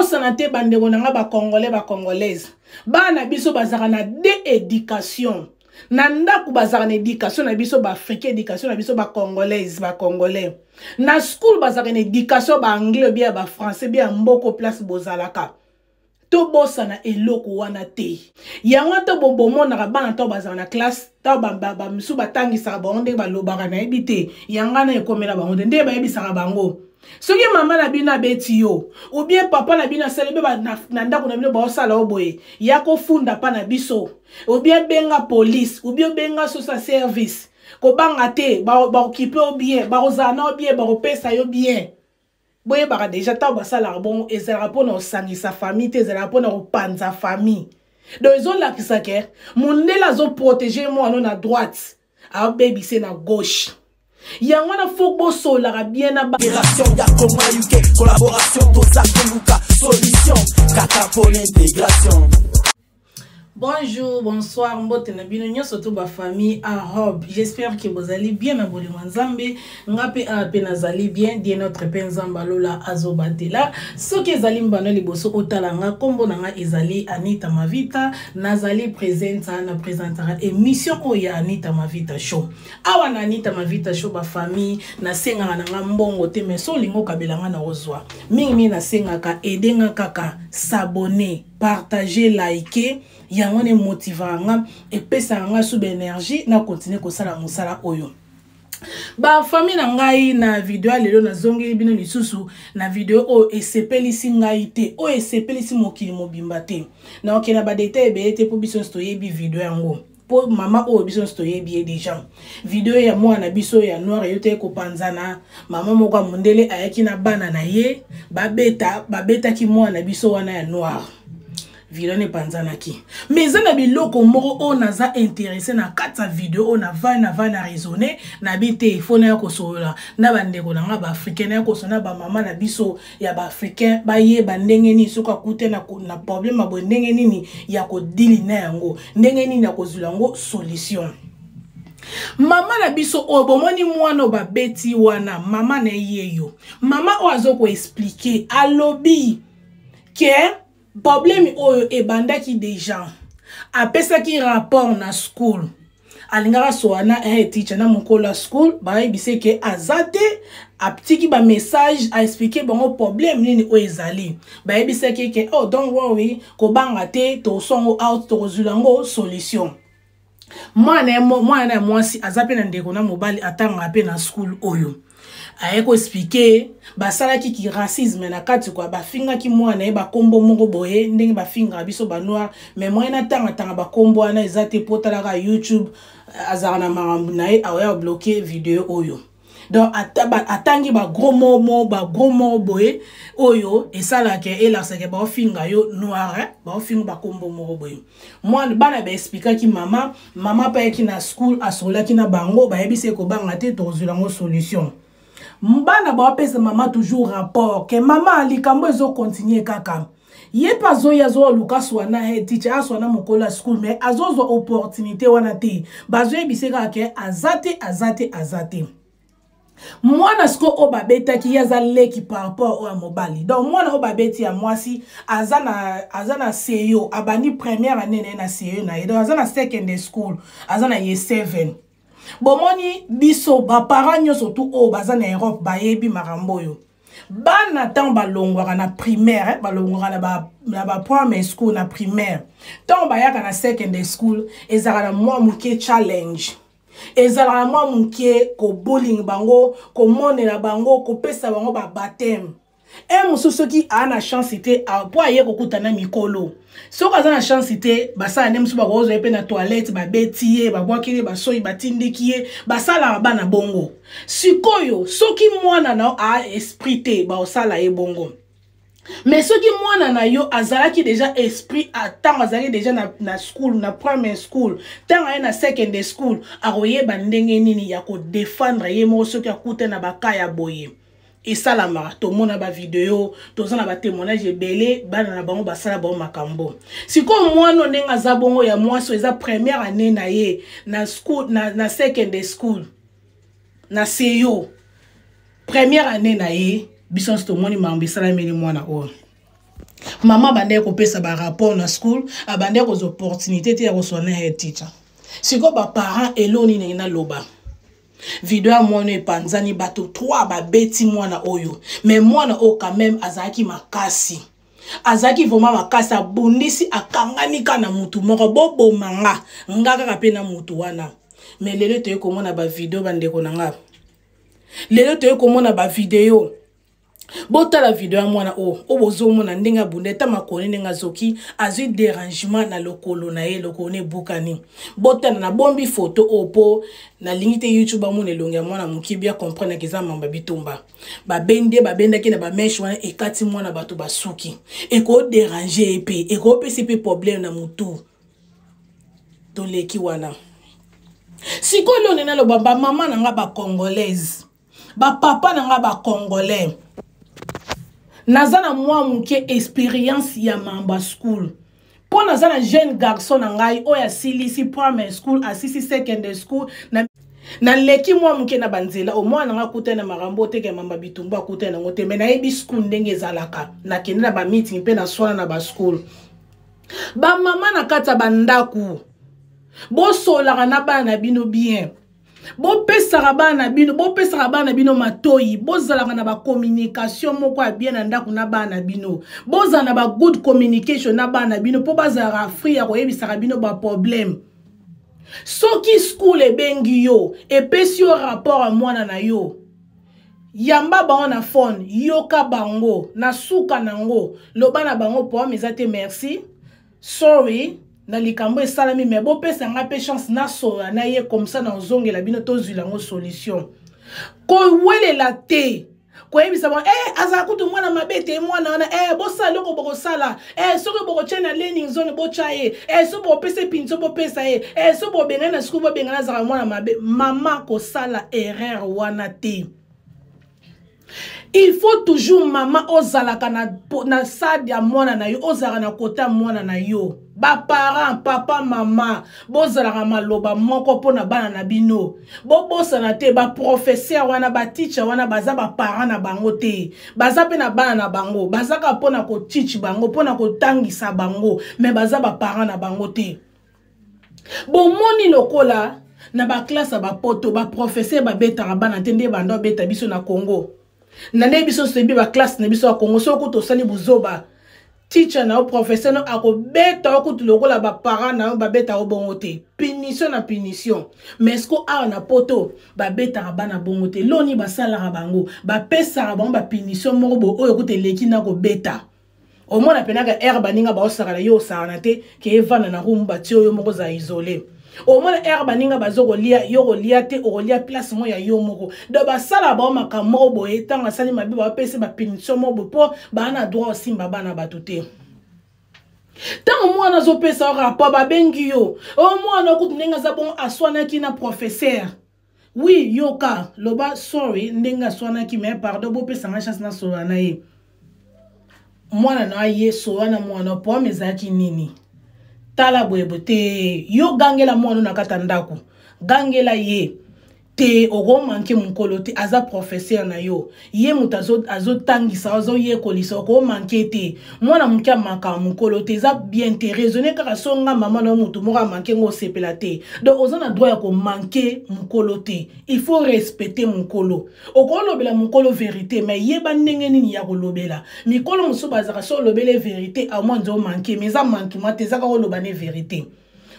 Tobosana te, bandeko na nga bacongolais, bacongolaise, bana biso bazalaka na de éducation na ndako, bazalaka na éducation na biso baafricain, éducation na biso bacongolaise, bacongolais. Na school bazalaka na éducation baanglais, bien ya bafrançais, bien ya mboko place bozalaka. Tobosana eloko wana te. Yango ata bomonaka bana ntango bazala na classe, ntango bamisusu batangisaka bango ndenge balobaka, nayebi te, yango wana ekomela bango te. Ndenge bayebisaka bango, soki mama na bino abeti yo ou bien papa na bino asali be na ndako na bino, baosala yo boye, ya kofunda mpa na biso, ou bien benga police, ou bien benga social service. Kobanga te, baokipe yo bien, bakozala na yo bien, bakopesa yo bien. Boyebaka deja, ntango basalaka bongo, ezalaka mpona kosangisa famille te, ezalaka mpona kopanza famille. Donc ezolakisa ke mondele azoprotege mwana na droite, abebise na gauche. Yango wana fo bosolaka bien na Intégration ya Congo na UK, collaboration, toza koluka solution kaka mpona intégration. Bonjour, bonsoir, mbote na bino nyonso to bafamille Ahob. J'espère que bozali bien na bolingo Nzambe. Nga pe awa pe nazali bien, Dieu notre pe Nzambe alola azobatela. Soki ezali mbano liboso otala nga, kombo na nga ezali Anita Mavita, nazali presenta na presentaka émission oyo ya Anita Mavita Show. Awa na Anita Mavita Show, bafamille, nasengaka na nga mbongo te, mais so olingi okabela nga na ozwa. Mingi mingi nasengaka aider nga kaka s'abonner, partager, liker. Yango wana emotivaka nga, epesaka nga su baénergie na continue kosala mosala oyo. Bafamille na ngai, na video ya lelo nazongeli bino lisusu na video oyo esepelisi ngai te, oyo esepelisi mokili mobimba te. Nakokende na badetail ebele te mpo biso nyonso toyebi video yango, mpo mama oyo biso nyonso toyebi ye deja. Video ya mwana na biso ya noir eyo te kopanzana, mama moko ya mondele ayaki na bana na ye, babeta, babetaki mwana na biso wana ya noir. Video wana epanzanaki, mais eza na biloko moko oyo naza intéressé na kati ya video oyo. Navandi, navandi, na raisonne, nabi te, ifo naya kosolola na bandeko na nga baafricain, naya kosolola na bamama na biso ya baafricain, bayeba ndenge nini soki akute na problème ya boye, ndenge nini ya kodili na yango, ndenge nini ya kozwila yango solution. Mama na biso oyo bomoni mwana oyo babeti wana, mama na ye yo, mama oyo aza koexpliquer, alobi ke problème oyo ebandaki deja, apesaki rapport na school, alingaka soa na head teacher, na mokolo ya school, bayebise ke aza te. Atiki bamessage, aexpliquer bango problème nini oyo ezali. Bayebisaki ke oh, don't worry, kobanga te, tokoswango out, tokozwila yango solution. Mwana ya mwasi aza mpe na ndeko na mobali atangaka mpe na school oyo. Aye koexpliquer, basalaki ki racisme na kati kwa, bafingaki mwana ye bakombo moko boye, ndenge bafingaka biso banoir. Mais moyen natangatanga bakombo wana eza te, mpo talaka YouTube, azalaka na makambo na ye, aoya bloquer video oyo. Donc atangi bagros mots mo bagros mots boye oyo esalaka, elakisaka baofinga yo noir, baofinga bakombo moko boye. Mwana, bana baexplikaki mama, mama mpe ayaki na school, asololaki na bango, bayebisi ye kobanga te, tokozwela yango solution. Bana baopesa mama toujours rapport ke mama, likambo ezokontinue kaka. Ye mpe azoya, azoluka swa na head teacher, aswa na mokolo ya school, mais azozwa opportunité wana te. Bazoyebisa kaka ke aza te, aza te, aza te. Mwana sikoyo oyo babetaki ye aza leki par rapport oyo ya mobali. Donc mwana oyo babeti ya mwasi aza na CE, abandi première année na ye na CE na ye, donc aza na second school, aza na ye 7. Bomoni, biso baparent nyonso tu oyo baza na Europe bayebi makambo oyo. Bana ntango balongwaka na primaire, balongwaka na ba primary school, na primaire, ntango bayaka na secondary school, ezalaka na mwa moke challenge, ezalaka na mwa moke kobullying bango, komonela bango, kopesa bango babateme. E mosusu soki aa na chance te mpo aye kokuta na mikolo, soki aza na chance te, basala nde mosusu bakozwa ye mpe na toilette, babeti ye, babwakeli ye basoi, batindiki ye, basalaka bana bongo. Sikoyo soki mwana na yo aa esprit te, baosala ye bongo. Mais soki mwana na yo azalaki déjà esprit ntango azalaki déjà na school, na primary school, ntango aye na secondary school, akoyeba ndenge nini ya kodefendre ye moko soki akuta na baka ya boye. Esalamaka, tomona bavideo, toza na batémoignage ebele, bana na bango basala bango makambo. Sikoyo mwana ndenge aza bongo ya mwasi, eza première année na ye na school, na secondary school, na CE, première année na ye. Biso nyonso tomoni makambo esalameli mwana oyo. Mama abandaki kopesa barapport na school, abandaki kozwa opportunité te ya koswana na head teacher. Sikoyo baparent, eloo nini ndenge naloba? Video ya mwana epanzani, bato 3 babeti mwana oyo, mais mwana oyo quand même azalaki makasi, azalaki vraiment makasi. Abundisi, akangami kaka na mutu moko: "Boboma nga, nga kaka mpe na mutu wana." Mais lelo toye komona bavideo, bandeko na nga, lelo toye komona bavideo. Botala video ya mwana oyo, oyo bozomona ndenge abunda, eta makolo ndenge azoki, azwi dérangement na lokolo na ye, lokolo na ebukani. Botala, nabombi foto oyo mpo nalingi te YouTube amona elongi ya mwana moke, bia comprendre eza mamba bitumba. Babendi ye, babendaki na bamèches wana, ekati mwana bato basuki, ekodéranger ye mpe ekopesa mpe problème na motu. Toleki wana. Sikoyo lelo naloba, bamama na nga bacongolaise, bapapa na nga bacongolais, naza na mwa moke expérience ya mamba school, mpo naza na jeune garçon na ngai oyo asilisi primary school, asilisi secondary school. Na naleki mwa moke na banzela o mwana nanga akutani na makambo oteke mamba bitumba, akutani nango te, mais nayebi school ndenge ezalaka. Nakende na bameeting mpe naswana na baschool. Bamama na kati ya bandako, bosolaka na bana na bino bien, bopesaka bana na bino, bopesaka bana na bino matoi, bozalaka na bacommunication moko ya bien na ndako na bana na bino, bozala na bagood communication na bana na bino, mpo bazalaka free ya koyebisaka bino baproblème. Soki school ebengi yo, epesi yo rapport ya mwana na yo, yamba bango na phone, yoka bango. Na suka nango, loba na bango: "Problème eza te, merci, sorry na likambo esalami, mais bopesa nga mpe chance nasola na ye, comme ça nazongela bino, tozwila yango solution." Kowelela te koyebisa bango: "Eh, azala kutu mwana mabe te mwana wana, eh, bosala eloko bokosala, eh, soki bokotya na learning zone, botya ye, eh, soki bokopesa epinso, bopesa ye, eh, soki bobengani na sikoyo, bobengani, azalaka mwana mabe." Mama, kosala erreur wana te. Il faut toujours, mama, ozalaka na side ya mwana na yo, ozalaka na kota mwana na yo. Baparent, papa, mama, bozalaka maloba moko mpo na bana na bino. Bobosana te, baprofesseur wana, bateacher wana, baza baparent na bango te, baza mpe na bana na bango. Bazaka mpona koteach bango, mpona kotangisa bango, mais baza baparent na bango te. Bomoni lokola na baclasse ya bapoto, baprofesseur babetaka bana te nde bando abeta biso na Congo. Na nde biso toyebi baclasse na biso ya Congo, soki kutu osali buzoba, teacher na yo, professeur no akobeta yo kutu lokola baparent na yo babeta yo bongo te, punition na punition. Mais ce que awa na poto, babetaka bana bongo te. Loni basalaka bango, bapesaka bango bapunition moko boye oyo kutu eleki na kobeta. Omona mpenaka aire baninga baosakana, yo osakana te, ke evanda na room, batie oyo moko, ozala isolé. Omona aire baninga baza kolia, yo kolia te, okolia place moko ya yo moko. Donc basala bao makambo moko boye. Ntango asali mabe, bapesi bapunition moko boye, mpo baa na droit osimba bana bato te. Ntango mwana azopesa yo rapport, babengi yo: "O mwana okutu ndenge aza bongo, aswanaki na professeur." Oui, yoka, loba: "Sorry ndenge aswanaki, mais pardon, bopesanga chance nasolola na ye." Mwana na ye, sola na mwana: "Problème ezalaki nini? Tala boyeboye." Te, yo gangela mwana na kati ya ndako, gangela ye te. Okomanquer mokolo te, aza professeur na yo, ye moto azotangisa, azoyekolisa, okomanquer te. Mwana moke amanquaka mokolo te, eza bien te. Raisonne kaka. So nga mama na yo, motu moko amanquer ngo, osepela te. Donc oza na droit ya komanquer mokolo te, il faut respecter mokolo. Okolobela mokolo vérité, mais yeba ndenge nini ya kolobela. Mikolo mosusu bazalaka, so olobele vérité, amwa nze omanquer, mais eza manquement te, eza kaka oloba ne vérité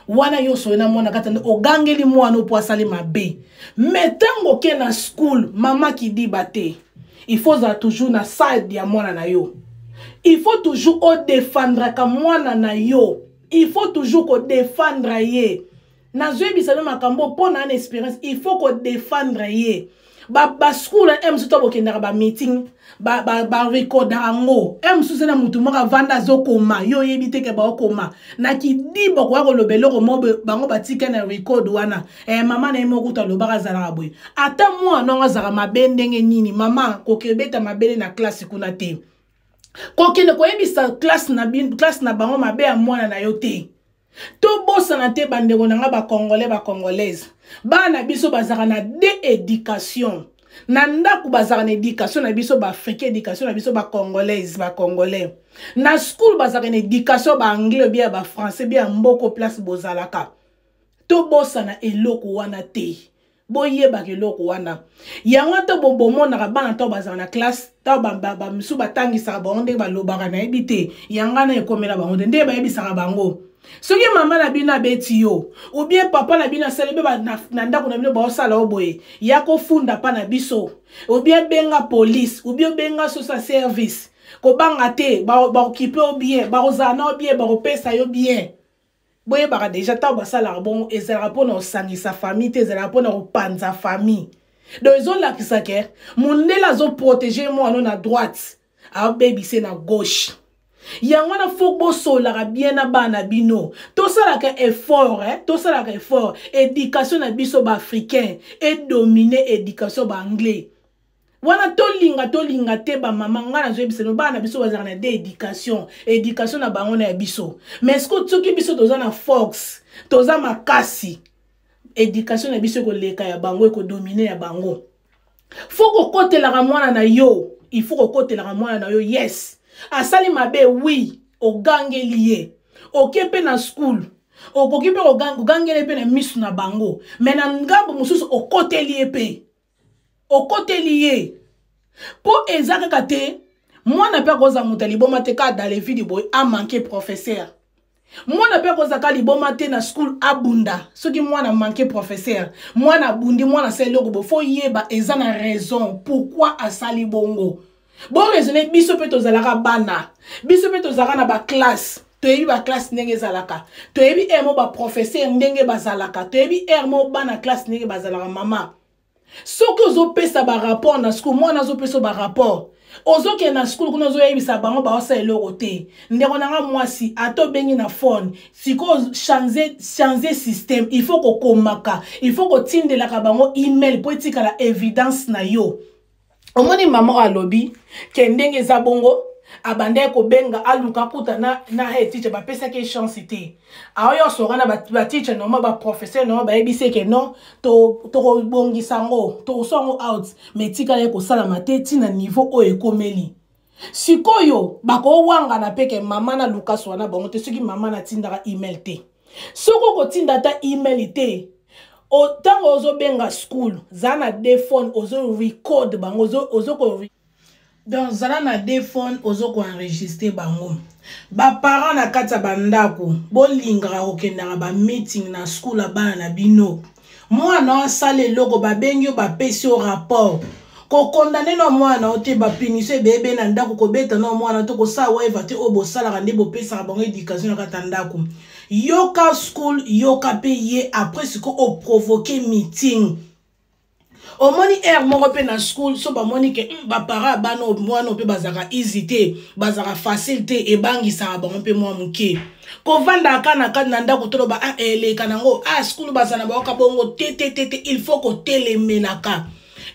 wana. Yo soye na mwana kati, ogangeli mwana mpo asali mabe. Mais ntango oke na school, mama kidiba te, il faut ozala toujours na side ya mwana na yo, il faut toujours odéfendraka mwana na yo, il faut toujours kodéfendre ye. Nazoyebisa no makambo mpo na ana expérience. Il faut kodéfendre ye. Baschool e mosusu to bokendaka bameeting, barecordaka yango. E mosusu na motu moko avanda, azokoma, yo oyebi te ke baokoma. Na kidiba koya koloba eloko mo, bango batika na record wana. Mama na ye moko kutu alobaka azalaka boye. Ata mwana wango azalaka mabe ndenge nini, mama kokebeta mabele na classe kuna te, kokende koyebisa classe na bango mabe ya mwana na yo te. Tobosana te, bandeko na nga bacongolais, bacongolaise, bana biso bazalaka na de éducation. Na ndako bazalaka na éducation na biso baafricain, éducation na biso bacongolaise, bacongolais. Na school bazalaka na éducation baanglais, bia bafrançais, bia mboko place bozalaka. Tobosana eloko wana te, boyebaka eloko wana. Yango ata bomonaka bana ntango bazala na classe, ntango bamisusu batangisaka bango ndenge balobaka, nayebi te, yango wana ekomela bango te. Ndenge bayebisaka bango, soki mama na bino abeti yo ou bien papa na bino asali mpe na ndako na bino, baosala yo boye, ya kofunda mpa na biso, ou bien benga police, ou bien benga social service. Kobanga te, baokipe yo bien, bakozala na yo bien, bakopesa yo bien. Boyebaka déjà, ntango basalaka bongo, ezalaka mpona kosangisa famille te, ezalaka mpona kopanza famille. Donc ezolakisa ke mondele azoprotéger mwana na droite, abebise na gauche. Yango wana faut bosolaka bien na bana bino. Tosalaka effort, eh? Tosalaka effort, éducation na biso baafricain edomine éducation baanglais wana. Tolinga tolinga te, bamama, ngai nazoyebisa no, bana na biso bazalaka na de éducation, éducation na bango na ya biso. Mais ce soki biso toza na force, toza makasi, éducation na biso ekoleka ya bango, ekodomine ya bango. Faut kokotelaka mwana na yo, il faut kokotelaka mwana na yo. Yes, asali mabe, oui, ogangeli ye, oke mpe na school, okoki mpe kogangeli mpe na miso na bango. Mais na ngambo mosusu, okoteli ye mpe, okoteli ye mpo eza kaka te. Mwana mpe akozala moto ya liboma te kaka dans le vide boye amanke professeur. Mwana mpe akozala liboma te na school abunda. Soki mwana manke professeur, mwana abundi, mwana asali eloko boye, faut yeba eza na raison pourquoi asali bongo. Boraisonne. Biso mpe tozalaka bana, biso mpe tozalaka na baclasse, toyebi baclasse ndenge ezalaka, toyebi heure mo baprofesseur ndenge bazalaka, toyebi heure mo bana classe ndenge bazalaka. Mama, soki ozopesa barapport na school, mwana azopesa barapport, ozokende na school kuna, ozoyebisa bango baosala eloko te. Ndeko na nga mwasi, ata obengi na phone, sikoyo changer système. Il faut kokomaka, il faut kotindelaka bango email mpo etikala évidence na yo. Omoni, mama oyo alobi ke ndenge eza bongo, abandaki kobenga, aluka kuta na head teacher, bapesaki chance te. Aoyo osoka na bateacher normal, baprofesseur normal, bayebisi eke non, tokobongisa yango, tokoswa yango out, mais etikala ye kosalama te ntina niveau oyo ekomeli sikoyo. Bakowangana mpe ke mama na lukas wana bango te. Soki mama natindaka email te, soki okotinda ata email te, ntango ozobenga school, zala na deux phone, ozorecord bango, ozoko donc zala na deux phone, ozokoenregistre bango. Baparent na kati ya bandako, bolingaka kokendaka bameeting na school ya bana na bino. Mwana asala eloko, babengi yo, bapesi yo rapport, kokondane na mwana o te, bapunition ebeyebe na ndako, kobeta na mwana te, kosala weva te. Oyo bosalaka nde bopesaka bango éducation na kati ya ndako. Yoka school, yoka mpe ye. Après sikoyo oprovoke meeting. Omoni, heure moko mpe na school, so bamoni ke baparent ya bana mwana mpe bazalaka easy te, bazalaka facile te, ebangisaka bango mpe mwa moke. Kovandaka na kati na ndako, toloba ah, eleka nango, ah, school bazala na bayoka bongo te te te te. Il faut kotelemelaka,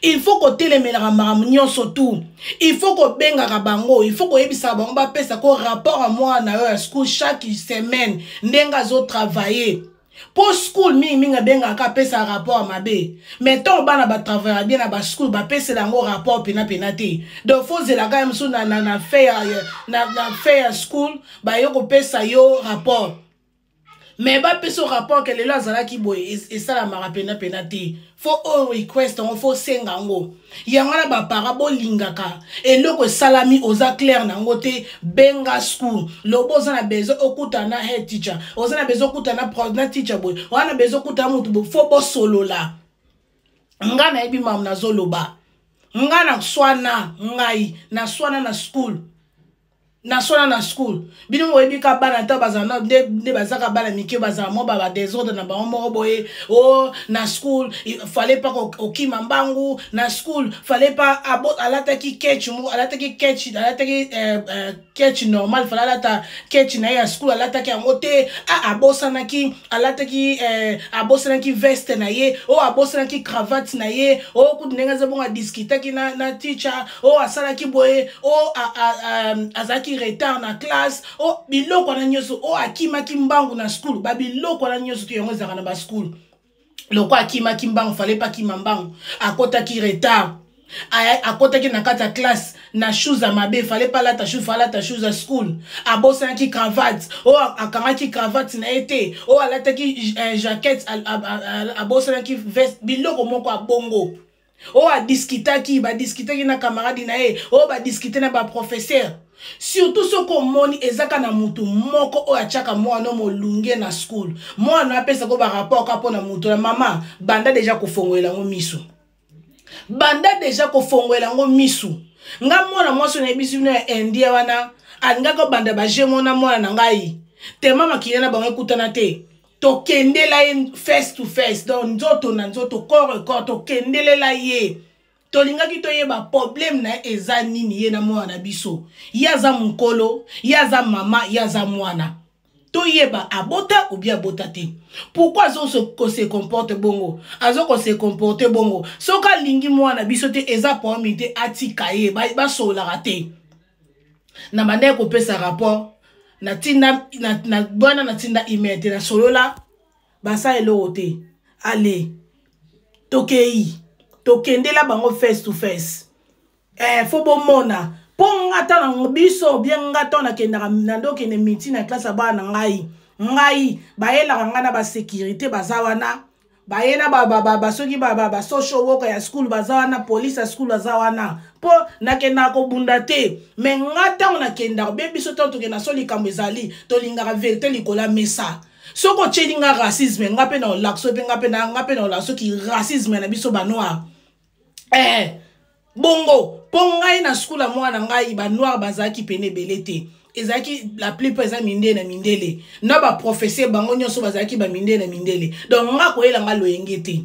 il faut kotelemelaka makambo nyonso tu. Il faut kobengaka bango, il faut koyebisaka bango bapesa ko rapport ya mwana na yo ya school chaque semaine, ndenge azotravaille. Mpo school mingimingi abengaka, apesaka rapport ya mabe. Mais ntango bana batravaillaka bien na baschool, bapesela yango rapport penapena te. Donc faut ozelaka ye mosusu na fin ya school, baye kopesa yo rapport. Mais bapesa yo rapport ke lelo azalaki boye, esalamaka penapena te. Faut oyo request yango, faut osenga yango. Yango wana baparent bolingaka, eloko esalami, oza clair na yango te, benga school, loba oza na besoin okutana na head teacher, oza na besoin okutana na teacher boye, oza na besoin okutana motu boye. Faut bosolola. Nga nayebi mamu nazoloba. Nga naswana, ngai naswana na school, naswana na school. Bino boyebi ka bana ta bazala nde bazaka bana mike, bazala mwa ba badésordre na bango moko boye. O oh, na school fallait pas okima mbangu na school, fallait pas alataki ketch moko, alataki ketch, alataki ketch normal, fallait alata ketch na ye ya school, alataki yango te. Ah, abosanaki, alataki abosanaki veste na ye, o abosanaki cravate na ye. O kutu ndenge aza bongo, adiskutaki na teacher, o asalaki boye, o azalaki retard na classe, o biloko wana nyonso, o akimaki mbangu na school. Babiloko wana nyonso to yango ezalaka na baschool. Loko akimaki mbangu, fallait pas akima mbangu, akotaki retard. Akotaki na kati ya classe na shoes ya mabe, fallait pas alata shoes, fallait alata shoes ya school. Abosanaki cravate, oyo akangaki cravate na ye te, oyo alataki jaquette, abosanaki veste, biloko moko ya bongo. Oyo adiskitaki, badiskitaki na camarade na ye, oyo badiskite na baprofesseur. Surtout soki omoni ezaka na mutu moko oyo atiaka mwana molunge na school, mwana apesako barapport kaka mpo na mutu na mama, banda deja kofongolela yango miso, banda deja kofongolela yango misu. Nga mwana mwasi oyo nayebisi bino ya Indien wana, alingaki obanda baje mona mwana na ngai tema makila na bango ekutana te. Tokendela ye face to face, donc nzoto na nzoto, corps et corps. Tokendelela ye, tolingaki toyeba problème na ye eza nini, ye na mwana na biso. Ye aza mokolo, ye aza mama, ye aza mwana. Toyeba abota ou bien abota te. Pourquoi azo kose comporte bongo, azo kose comporte bongo? Soki alingi mwana biso te, eza problème te, atika ye, basololaka te. Na bandaki kopesa rapport, natinda na bwana, natinda email te, nasolola, basala eloko te. Ale, tokei, tokendela bango face to face. Faut bomona mpo nga ta na biso bien. Nga to nakendaka na nde okende miti na classe ya bana na ngai. Ngai bayelaka ngai na basécurité baza wana, baye na basoki basocial worker ya school baza wana, police ya school baza wana, mpo nakendaka kobunda te. Me nga ntango nakendaka be biso, ntango tokenda, so likambo ezali, tolingaka vérité likolo ya mesa. Soki otyeli nga racisme, nga mpe na olakso mpe nga mpe na olakso soki racisme na biso banoir. Bongo mpo ngai na school ya mwana ngai, banoir bazalaki pene ebele te. Ezalaki la plupart eza mindele na mindele, na baprofesseur bango nyonso bazalaki bamindele na mindele. Donc nga koyela nga loyenge te.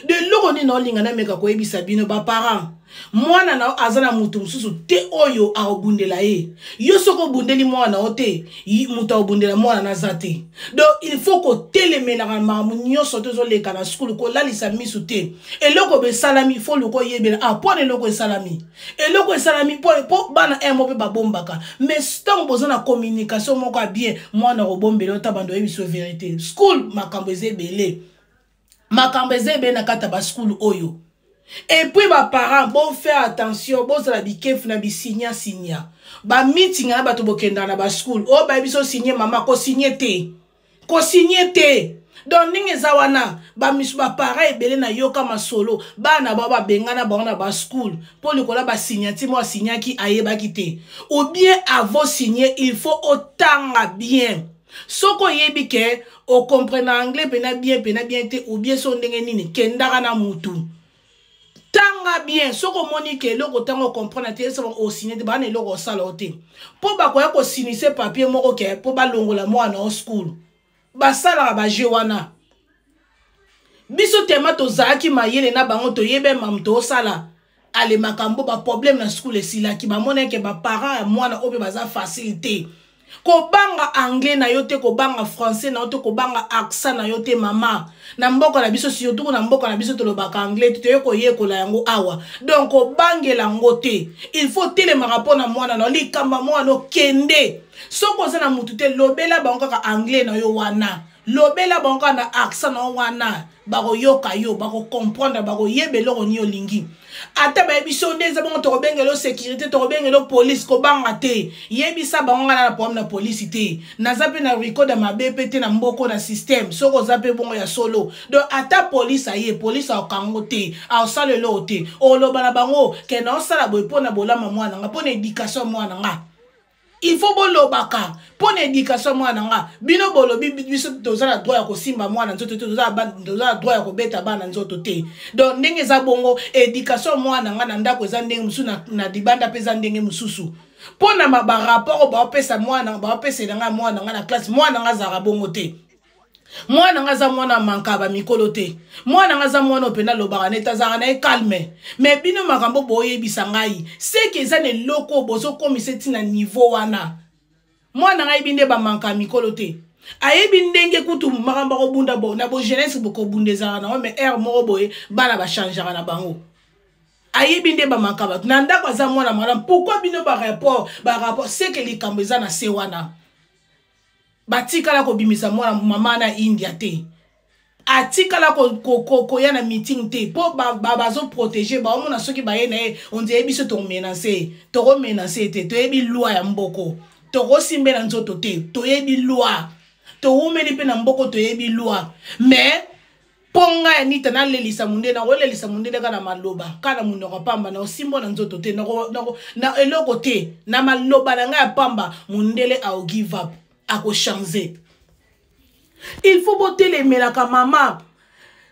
De eloko nini naolinga nameka koyebisa bino baparent: mwana na yo aza na motu mosusu te oyo akobundela ye. Yo soki obundeli mwana yo te, moto akobundela mwana naza te. Donc il faut kotelemelaka makambo nyonso te ozoleka na school, kolalisa misu te. Eloko esalami, faut luka oyebela. Ah, mpo na eloko esalami, eloko esalami mpo bana mo mpe babombaka. Mais ntango boza na communication moko ya bien, mwana kobombela ota bando oyebi so vérité. School, makambo eza ebele, makambo eza ebele na kati ya baschool oyo. Et puis baparent, bofaire attention, bozala bikefu na bisinya sinya bameeting na bato bokendaka na baschool oyo bayebi so signe. Mama, kosigne te, kosigne te. Donc ndenge eza wana, bamisu baparent ebele nayoka masolo, bana bao babengana bango na baschool mpo likolo basignature moko asignaki, ayebaki te. Ou bien avant signer, il faut otanga bien. Soki oyebi ke ocomprendre anglais mpena bien, mpena bien te, ou bien so ndenge nini, kendaka na mutu, tanga bien. Soki omoni ke eloko ntango ocomprendre te, esa osigne te. Bana eloko osala o te, mpo bakoya kosinise papier moko ke mpo balongola mwana o school. Basalaka bajeu wana. Biso tema tozalaki mayele na bango, toyebi mamu toosala. Ale, makambo baproblème na school esilaki. Bamonaki baparent ya mwana oyo mpe baza facile te. Kobanga anglais na yo te, kobanga français na yo te, kobanga accent na yo te. Mama, na mboka na biso, surtout na mboka na biso, tolobaka anglais te, toye koyekola yango awa. Donc kobangela yango te. Il faut telemaka mpo na mwana na likambo ya mwana. Okende, soki oza na mutu te, lobela bango kaka anglais na yo wana, lobela bango kaka na accent na yo wana. Bakoyoka yo, bakocomprendre, bakoyeba eloko nini olingi. Ata bayebi so nde eza bongo, tokobengela sécurité, tokobengela police, kobanga te. Yebisa bango: nga na problème na polisi te, naza mpe na record ya mabe mpe te na mboko na système. Soki oza mpe bongo ya solo, donc ata polise aye, polise akokango te, aosala eloko te. Oloba na bango ke naosala boye mpo na bolama mwana nga, mpo na éducation mwana nga. Il faut bolobaka mpo na éducation mwana nga. Bino bolobi biso toza na droit ya kosimba mwana nzoto te, toza na droit ya kobeta bana nzoto te. Donc ndenge eza bongo, éducation mwana nga na ndako eza ndenge mosusu, na libanda mpe eza ndenge mosusu. Mpo na barapport oyo baopesa mwana, baopesela nga mwana nga na classe, mwana nga azalaka bongo te. Mwana nga aza mwana manka bamikolo te. Mwana nga aza mwana oyo mpena alobaka neti azalaka na ye calme. Me bino makambo boyebisa ngai, seke eza na eloko oyo bozokomisa ntina niveau wana. Mwana ngai yebi nde bamanka ya mikolo te, ayebi ndenge kutu makambo akobunda. Bo na bojeunesse bokobunda ezalaka nango, mais aire moko boye bana bachangeaka na bango. Ayebi nde bamanka bato na ndako, aza mwana malamu. Pourquoi bino barapport, barapport? Seke likambo eza na se wana. Batikala kobimisa mwana mama na India te. Atikala koya ko, ko, ko na meeting te mpo bazoprotege ba baomona soki baye na ye ondire biso tokomenase, tokomenase te. Toyebi loi ya mboko, tokosimbela nzoto te. Toyebi loi, towumeli mpe na mboko, toyebi loi. Mais mpo ngai Anita nalelisa mondele, nakolelisa mondele kaka na maloba, kaka na monoko ya pamba. Na osimbo na nzoto te, na eloko te, na maloba na ngai ya pamba, mondele ao give up, akochange. Il faut botelemelaka mama.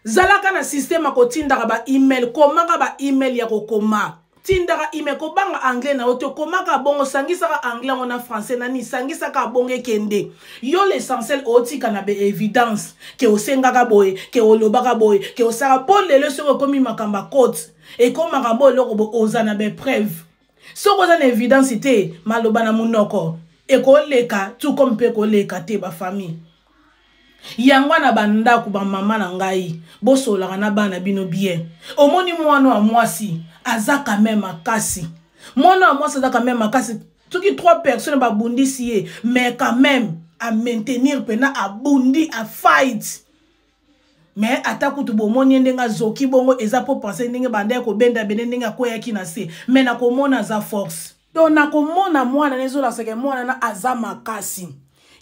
Zalaka na système ya kotindaka ba email, komaka ba email ya kokoma, tindaka email. Kobanga anglais na yo te, komaka bongo, sangisaka anglais yango na français nani, sangisaka bongo, ekende yo. L'essentiel, otika na baévidence ke osengaka boye, ke olobaka boye, ke osala. Mpo lelo soki okomi makambo ya cote, ekomaka bo eloko bo oza na bapreuve. Soki oza na évidence te, maloba na monoko ekoleka tout comme mpe ekoleka te. Bafamille yango wana, bandako, bamama na ngai, bosololaka na bana bino bien. Omoni mwana ya mwasi aza quand même makasi, mwana ya mwasi aza quand même makasi. Soki trois personnes babundisi ye, mais quand même amaintenir mpena, abundi, afight. Mais ata kutu bomoni ye ndenge azoki bongo, eza mpo pense ndenge bandaki kobenda bene, ndenge akweyaki na se, mais nakomona aza force. Donc nakomona mwana na ezolakisaka mwana na aza makasi.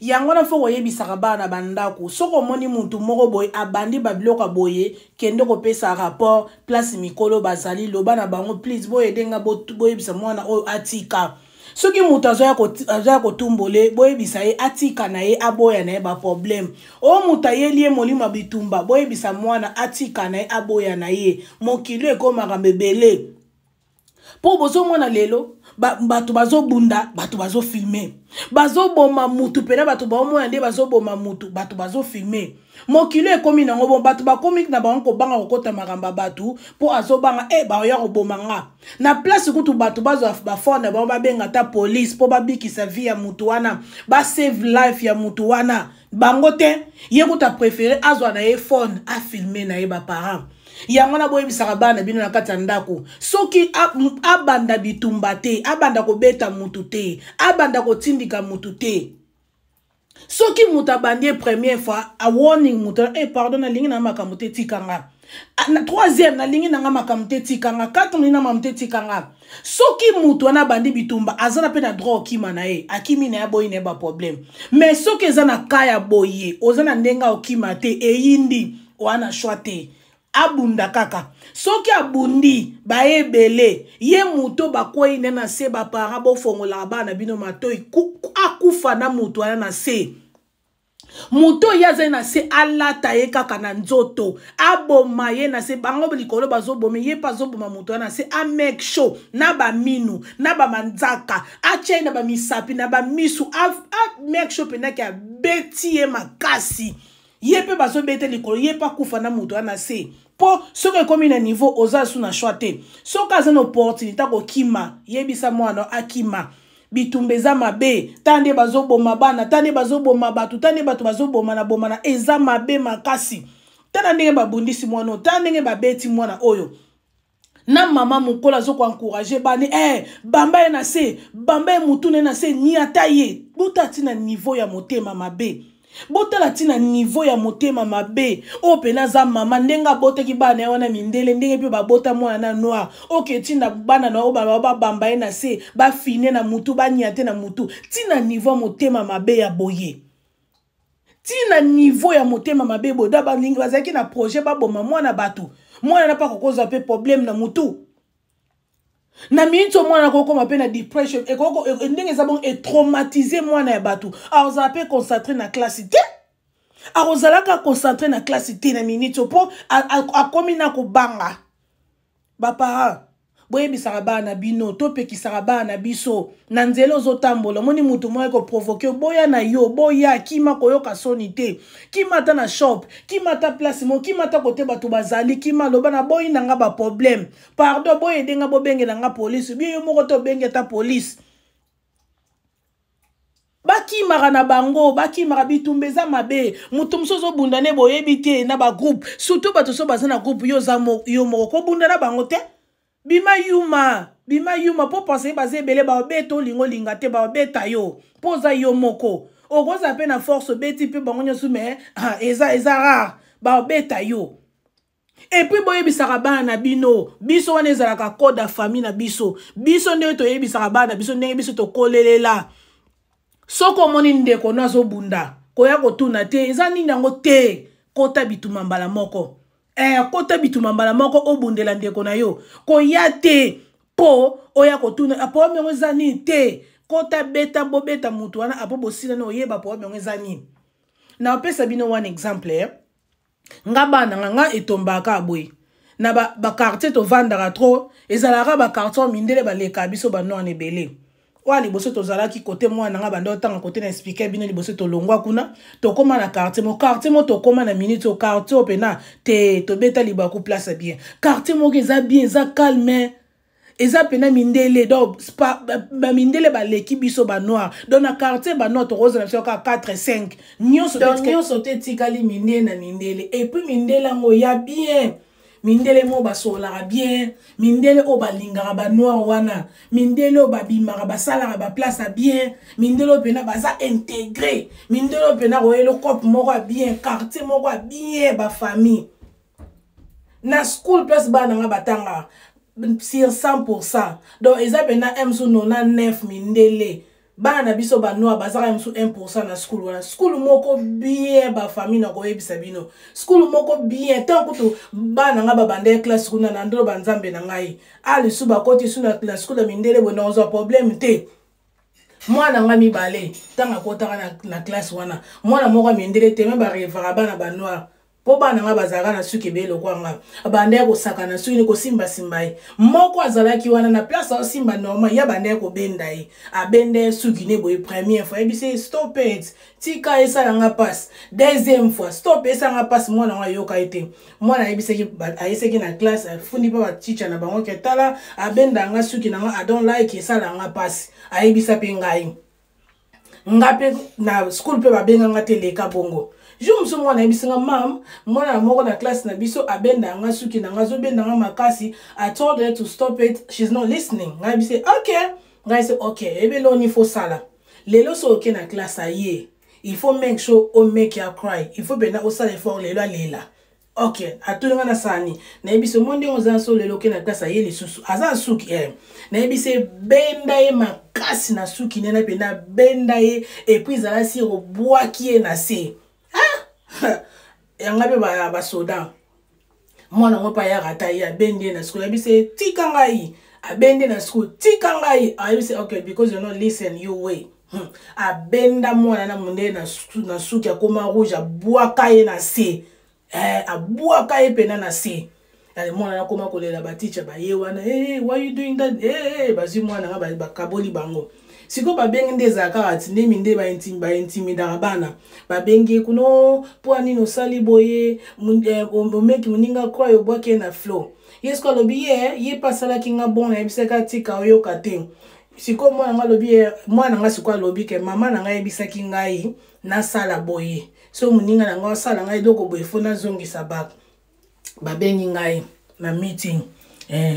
Yango wana faut koyebisaka bana bandako: soki omoni mutu moko boye abandi babiloko ya boye, kende kopesa rapport place mikolo bazali, loba na bango: "Please, boyede nga, boyebisa mwana oyo atika." Soki moto azoya kotumbole, boyebisa ye atika na ye, aboya na ye baproblème. Oyo moto ayeli ye molimo ya bitumba, boyebisa mwana atika na ye, aboya na ye. Mokili ekomaka ebele mpo bozomona lelo bato bazobunda, bato bazofilme, bazoboma mutu mpena, bato baomona nde bazoboma mutu, bato bazofilme. Mokili ekomi nango bon, bato bakomi na bango kobanga kokɔta makambo ya bato mpo azobanga e baoya koboma nga na place. Kutu bato bazwa bafone na bango, babenga ata police mpo babikisa vie ya mutu wana, basave life ya mutu wana. Bango te, ye kutu apréféré azwa na ye phone, afilme na ye. Baparent yango wana, boyebisaka bana bino na kati ya ndako: soki abanda bitumba te, abanda kobeta mutu te, abanda kotindika mutu te. Soki moto abandi ye première fois, a warning moto: "Eh, pardon, nalingi na makambo te, tikanga." Na troisième: "Nalingi nanga makambo te, tikanga." Quatre: "Nalingi na makambo te, tikanga." Soki moto wana abandi bitumba, aza na mpe na droit okima na ye, akimi na ye, aboyi na ye baproblème. Mais soki eza na ka ya boye, oza na ndenge okima te, eyindi wana, choix te, abunda kaka. Soki abundi, bayebele ye moto bakwei nde na se. Baparent, bofongolaka bana bino matoi. Akufa na moto wana na se, moto oyo azali na se, alata ye kaka na nzoto, aboma ye na se. Bango likolo bazoboma ye, mpe azoboma moto wana na se. Amake sure na baminu, na bamanzaka, atia ye na bamisapi, na bamisu, amake sure mpendaki abeti ye makasi. Ye mpe bazobeta likolo, ye mpe akufa na moto wana na se. Mpo soki ekomi na niveau, oza su na choix te. Soki aza na opportunité kokima, yebisa mwana akima. Bitumba eza mabe. Ta nde bazoboma bana, ta nde bazoboma bato, ta nde bato bazobomana bomana, eza mabe makasi. Tala ndenge babundisi mwana oyo, tala ndenge babeti mwana oyo na mama mokolo azokoencourage bani: "Bamba ye na se, bamba ye mutu na ye na se, niata ye." Botala ntina niveau ya motema mabe, botala ntina niveau ya motema mabe oyo mpena aza mama. Ndenge abotaki bana ye wana mindele, ndenge mpe babota mwana na noir, oke ntinda bana na oyo babamba ye na se, bafine na mutu, bania te na mutu. Ntina niveau ya motema mabe ya boye, ntina niveau ya motema mabe boye, da balingi bazalaki na projet baboma mwana bato. Mwana na mpa kokozwa mpe problème na mutu na miniti. Mwana akokoma mpe na depression ndenge eza bongo, etraumatize mwana ya bato. Akozala mpe concentré na classe te, akozalaka concentré na classe te na miniti, mpo akomi na kobanga. Baparent, boyebisaka bana bino, topekisaka bana na biso na nzela. Ozotambola, omoni motu moko ekoprovoke, boya na yo, boya, kima, koyoka soni te. Kima ata na shop, kima ata place moko, kima ata kote bato bazali, kima, loba: "Na boyi na nga baproblème, pardon, boyede nga, bobengela nga polise." Bio yo moko te, obenge ata polise. Bakimaka na bango, bakimaka. Bitumba eza mabe. Moto mosusu ozobunda nde boyebi te na bagroupe, surtout bato so baza na groupe. Yo oza yo moko, kobunda na bango te. Bima yuma, bima yuma, mpo pense baza ebele, babeta. Olinga olinga te, babeta yo mpo oza yo moko. Okozala mpe na force, obeti mpe bango nyonso, mais eza rare. Babeta yo. Et puis boyebisaka bana na bino, biso wana ezalaka code ya famille na biso. Biso ndenge toyebisaka bana na biso, ndenge biso tokolelela. Soki omoni ndeko no azobunda, koya kotuna te, eza nini yango te, kota bituma mbala moko. Kota bituma mbala moko, obundela ndeko na yo. Koya te po oya kotuna apo yango eza nini te. Kota beta, bobeta mutu wana, apo bosila na oyeba po yango eza nini. Na opesa bino wana exemple, Nga bana nga, nga etombaka boye. Na ba quartier tovandaka trop, ezalaka ba quartier mindele baleka biso ba noir ebele. Oyo liboso tozalaki kote mwana nga banda otanga kote na expliquer bino liboso tolongwa kuna, tokoma na quartier mo, quartier mo tokoma na minute o quartier pena te tobeta libaku place bien. Quartier moko eza bien, eza calme. Eza pena mindele, donc ba mindele baleki biso ba noir. Donc na quartier ba noir tokozala biso kaka 4 5. Nyonso Donc, te nyonso te tikali mindele na mindele. Et puis mindele yango ya bien. Mindele mo basolaka bien, mindele oyo balingaka ba noir wana, mindele oyo babimaka basalaka ba place ya bien, mindele oyo pena baza intégré, mindele oyo pena koyela cope moko ya bien, quartier moko ya bien, ba famille. Na school place bana nga batanga sur 100%. Donc eza pena M sous 99 mindele. Bana na biso ba noir bazaka M sous 1% na school wana. School moko bien ba famille na koyebisa bino. School moko bien tant kutu bana nga ba bande classe kuna na ndolo ba nzambe na ngai. Ali su ba koti su na school ya mindele bo na ozo problème te. Mwana nga mibale tanga kotaka na classe wana. Mwana moko mindele te me ba revara bana ba noir. Po bana nga bazalaka na suki ebele lokwa nga. Banda ya kosaka na suki ni kosimba simba ye. Moko azalaki wana na place aosimba normal, ya banda ya kobenda ye. Abenda ye suki ne boye première fois. Yebisi ye, stop it. Tika esala nga passe. Deuxième fois, stop esala nga passe. Mwana nga ayoka ye te. Mwana ayebisaki na classe, afundi pa ba teacher na bango ke tala, abenda nga suki na nga, I don't like esala nga passe. Ayebisa pe ngai. Nga pe na school pe babenga nga te leka bongo. Jour mosusu mwana ayebisi nga, mam, mwana moko na classe na biso abenda nga suki na nga, azobenda nga makasi. I told her to stop it, she's not listening. Ngai ayebisi ye, ok. Ngai ayebisi, ok, ebele oni faut sala. Lelo so oke na classe aye, il faut make sure o make her cry. Il faut pena osala effort lelo alela. Ok, atuni nga na sani. Nayebisi mo ndenge oza so lelo oke na classe aye lisusu. Aza suki, eh. Nayebisi benda ye makasi na suki nena pena benda ye et puis ezala si obwaki ye na se. Ah! Yanga pe ba soda. Mwana ngo pa ya rata ye abendi ye na school. Nayebisi tika ngai. Abendi na school, tika ngai. Ayebisi ok, because you're not listen you way. Abenda mwana na munde na suki akoma rouge abwaka ye na se. Abwaka ye pena na se. Ale mwana na koma kolela ba teacher ba ye wana, hey, why you doing that? Hey, hey, bazwi mwana nga ba kaboli bango. Siko ba bengi nde ezalaka kaka ti nde minde ba ba intimidaka bana. Ba bengi ye kuna, oh, po nini osali boye, omeki moninga croix obwaki ye na flow. Ye siko alobi ye, ye pe asalaki nga bon, nayebisaki atika oyoka te. Siko mwana nga alobi ye, mwana nga siko alobi ke mama na nga ayebisaki ngai nasala boye. So moninga na nga asala ngai eloko boye, fo nazongisa ba. Babengi ngai na meeting.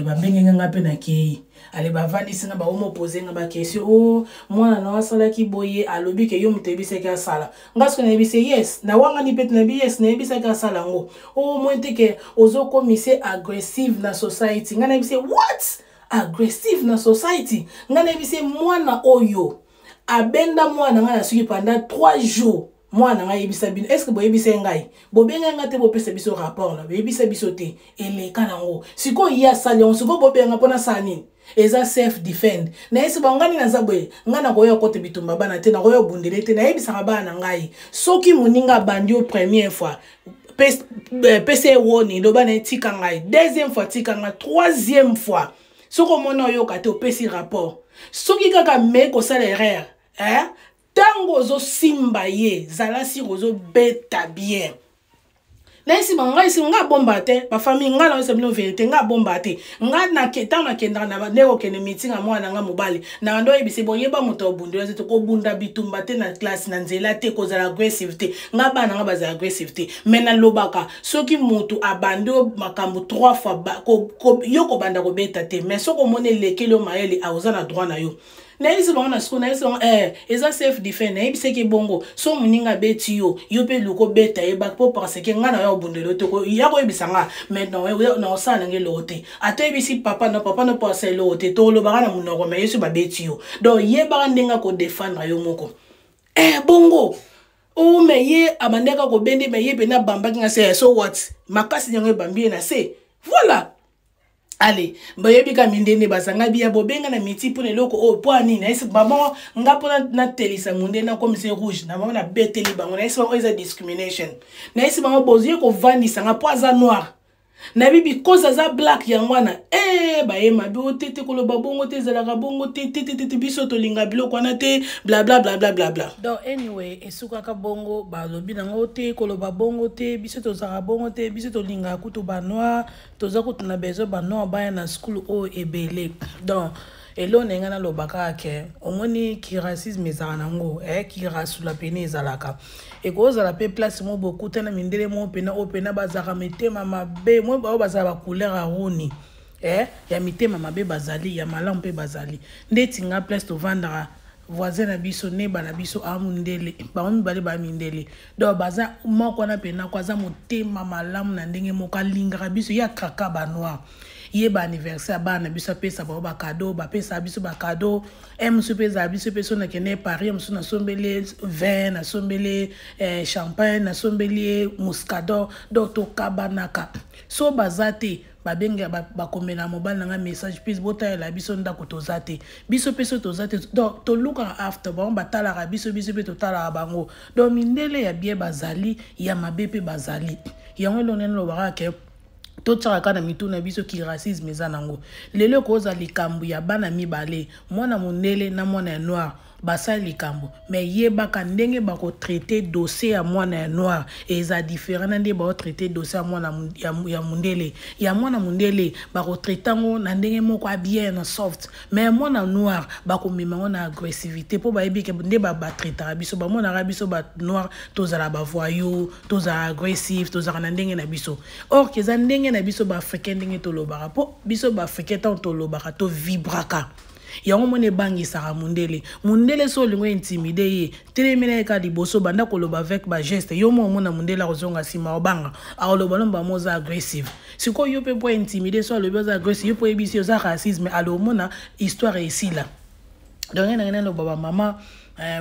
Babengi ngai mpe nakei. Ale bavandisi nga, baomo poser nga ba question. Oh, mwana na asalaki boye, alobi ke yo moto oyebisaki asala. Nga soki nayebisi yes, na wangani pe nayebi yes, nayebisaki asala yango. Oh, moi te ke ozokomise agressive na society. Nga nayebisi what? Agressive na society? Nga nayebisi mwana oyo abenda mwana nga na suki pendant 3 jours. Mwana nga yebisa bino, est-ce que boyebisa ngai? Bobenga nga te bopesa biso rapport na, boyebisa biso te. Eleka nango. Siko ya sali on siko bobenga pona sala nini? Eza self defend. Na yesi ba ngani na zaboye, nga na koya kote bitumba bana te, na koya bundele te, na yebisaka bana ngai. Soki moninga bandi au première fois, pese warning, loba na tika ngai. Deuxième fois tika ngai, troisième fois. Soko mona oyoka te opesi rapport. Soki kaka me kosala erreur, hein? Tango ozo simba ye, zala sir ozo beta bien. Na esi ba ngai si nga bomba te, ba famille nga na bino vérité nga bomba te. Nga na ke tango na kendaka na ba ndeko kende meeting a mwana nga mobali. Na ndo yebisi bo yeba moto obundela te ko bunda bitumba te na classe na nzela te ko zala aggressive te. Nga bana nga bazala aggressive te. Mais na lobaka soki moto abandi makambo 3 fois ba, ko, ko, yo ko banda ko beta te. Mais soko mone lekeli yo mayele a oza na droit na yo. Nayebisi bango na sikoyo, nayebisi bango eza self defense. Nayebisaki bongo, so moninga abeti yo, yo mpe luka obeta ye bak, mpo parce que ngai na yo obundeli yo te, ya koyebisa nga mais na osala nange eloko te. Ata oyebisi papa na papa na mpo asala eloko te, tolobaka na monoko, mais ye so babeti yo, donc yebaka ndenge akodefendre yo moko. Bongo o me ye abandaki kobende, me ye mpe abambaki nga se, so what, makasi yango ebambi ye na se. Voilà, allez, boyebi ka mindende bazanga biya bobenga na miti mpona eloko oyo mpo anini. Nayesi bango nga mpona natelisa mondele, nakomisa rouge na bango, nabeteli bango. Nayesi bango eza discrimination. Nayesi bango bozoye kovandisa nga mpo aza noir, nayebi because aza black, yango wana baye mabe o te te, koloba bongo te, ezalaka bongo te te te te, biso tolinga biloko wana te, bla bla bla bla bla bla. Donc anyway, esukaka bongo, balobi nango te, koloba bongo te, biso tozalaka bongo te, biso tolingaka kutu banoir, toza kutu na besoin banoir baya na school oyo ebele. Donc eloko na ngai naloba kaka ke omoni ki racisme ezalaka nango, kirasula pene ezalaka, ekozala mpe place moko bokutana mindele moko mpena oyo mpena bazalaka mitema mabe, mo bao bazala bacouleur ya roni, ya mitema mabe bazali, ya malamu mpe bazali. Ndeti nga, place tovandaka, voisin na biso, neba na biso, aa mondele, bango mibale baa mindele. Donc baza moko wana mpena ko aza motema malamu na ndenge moko, alingaka biso, ye akraka banoir, ye baanniversaire ya bana na biso apesa bango bacadeau, bapesaka biso bacadeau. Mosusu mpe ezala biso mpe so nakende Paris, mosusu nasombeli vin, nasombeli champagne, nasombeli ye muscador. Donc tokabanaka, so baza te, babenge, bakomela mobali na ngai message: "Please, botalela biso ndako, toza te." Biso mpe so toza te, donc tolukaka after bango, batalaka biso, biso mpe totalaka bango. Donc mindele ya bien bazali, ya mabe mpe bazali. Yango eloko nene lobaka ke totiaka kaka na mitu na biso ki racisme eza nango. Lelo ekozala likambo ya bana mibale, mwana mondele na mwana ya noir, basali likambo, me yebaka ndenge bakotraite dossier ya mwana ya noir eza différent na nde baotraite dossier ya mwana ya mondele. Ya mwana mondele, bakotraite yango na ndenge moko ya bien, na soft, mais mwana noir bakomema yango na agressivité, mpo bayebi ke nde batraitaka biso, bamonaka biso banoir tozala bavoyou, tozala agressif, tozalaka na ndenge na biso. Or ke eza ndenge na biso baafricain, ndenge tolobaka, mpo biso baafricain, ntango tolobaka, tovibraka. Yango moni ebangisaka mondele. Mondele so olingo intimide ye, telemela ye kaka liboso, banda koloba avec bageste. Yo mo omona mondele akozonga nsima, obanga, akoloba no bamo oza agressive. Sikoyo yo mpe mpo intimide, so alobi oza agressive, yo mpo oyebisi oza racisme, alo omona histoire esila. Donc ngai nangai naloba, bamama,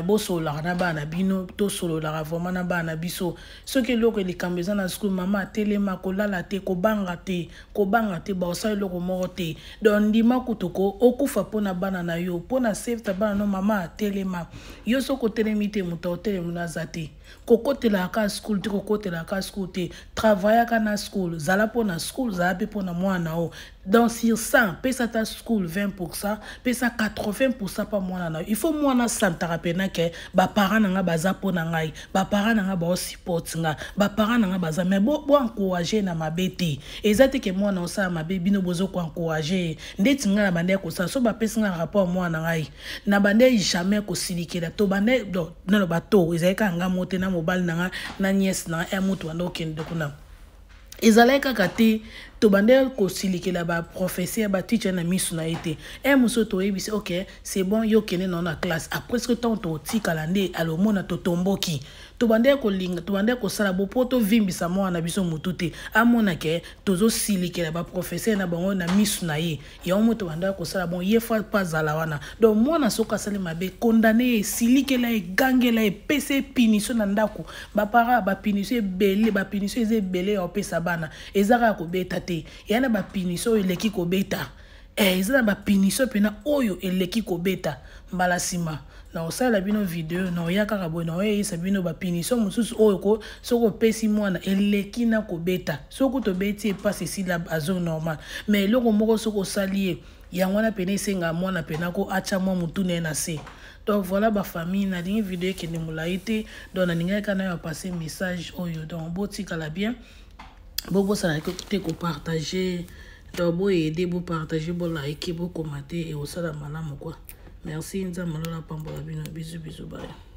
bosololaka na bana bino, tosololaka vraiment na bana biso. Soki eloko likambo eza na school, mama atelema, kolala te, kobanga te, kobanga te, baosala eloko moko te. Donc ndima kutu ko okufa mpona bana na yo, mpona safety bana no. Mama atelema. Yo soki otelemi te, moto aotelemi no aza te. Kokotelaka ka school te, kokotelaka ka school te, travaillaka na school, zala mpona school, zala mpe mpona mwana o. Donc sur 100, pesa ta school 20, pesa 80 mpa mwana na yo. Il faut mwana asantaka mpena ke baparent na nga baza mpo na ngai, baparent na nga baosupporte nga, baparent na nga baza. Mais boencourage na mabe te. Eza te ke mwana osala mabe, bino bozokoencourage ye. Ndeti ngai na bande kosala, so bapesi nga rapport mwana na ngai, na bande jamais kosilikela to bande naloba to ezali kaka nga mo te, na mobali na nga, na nièce na nga ya motu banda okende kuna. Ezalaki kaka te tobande kosilikela baprofesseur, bateacher na miso na ye te. E mosusu toyebisi: "Ok, c'est bon, yo okende nao na classe." Après soki ntango totikala nde alomona totomboki, tobande kolinga, tobande kosala bo mpo tovimbisa mwana na biso motu te, amona ke tozosilikela baprofesseur na bango na miso na ye. Yango mo tobandaka kosala bon, ye fa mpo azala wana. Donc mwana soki asali mabe, condamne ye, esilikela ye, gangela ye, pesa ye punition na ndako. Bapara bapunition ebele, bapunition eza ebele ya kopesa bana. Eza kaka kobeta te, eya na bapunition oyo eleki kobeta. Eza na bapunition mpena oyo eleki kobeta. Mbala nsima na kosalela bino video, na oya kaka boye, na oyeyisa bino bapunition mosusu oyo ko soki opesi mwana eleki na kobeta. Soki tobeti ye, mpasi esila, azo normal. Mais eloko moko soki osali ye, yango wana pene esengaka mwana pena ko atya mwa motu na ye na se. Donc voilà, bafamille, nalingi video ekende molai te. Donc nalingaki kaka nayo apasse message oyo. Donc botikala bien, bobosana te kopartage. Donc boyede, bopartage, bolike, bokomate, ekosala malamu quoi. Merci, Nzambe alola pambola bino. Bisous, bisous, bye.